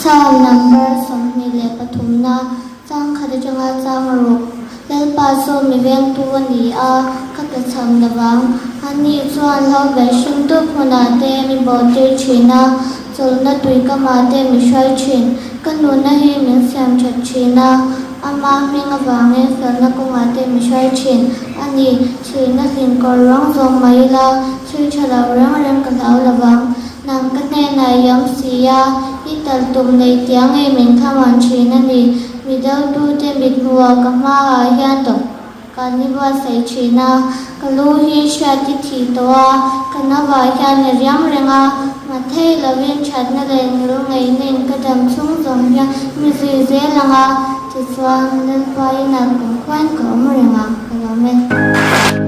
Psalm number 23 na chang khat atanga chang ruk. Lalpa chu mi vengtu a ni a, ka tlachham lovang. Ani chuan hlo ber hringtu hmunah te mi botir thin a, chawlhna tuikamah te mi hruai thin. Ka nunna hi min siam that thin a, ama hming avangin felna kawngah te mi hruai thin a ni. Chhuina hlim kawr ruang zawng mai ila, chhui tha lo reng reng ka hlau lovang. Nang ka hnenah i awm si a, i tal tum nei tia ngei min thlamuan thin a ni. Mi dotute mithmuhah ka hmaah hian dawhkan i buatsaih thin a, ka lu hi hriat i thih tawh a, ka nauvah hian i riam reng a, mathei lovin thatna leh ngil ngaihnain ka dam chhung zawng hian mi zui zel ang a, tichuan Lalpa inah kumkhuain ka awm reng ang, ka lawm e.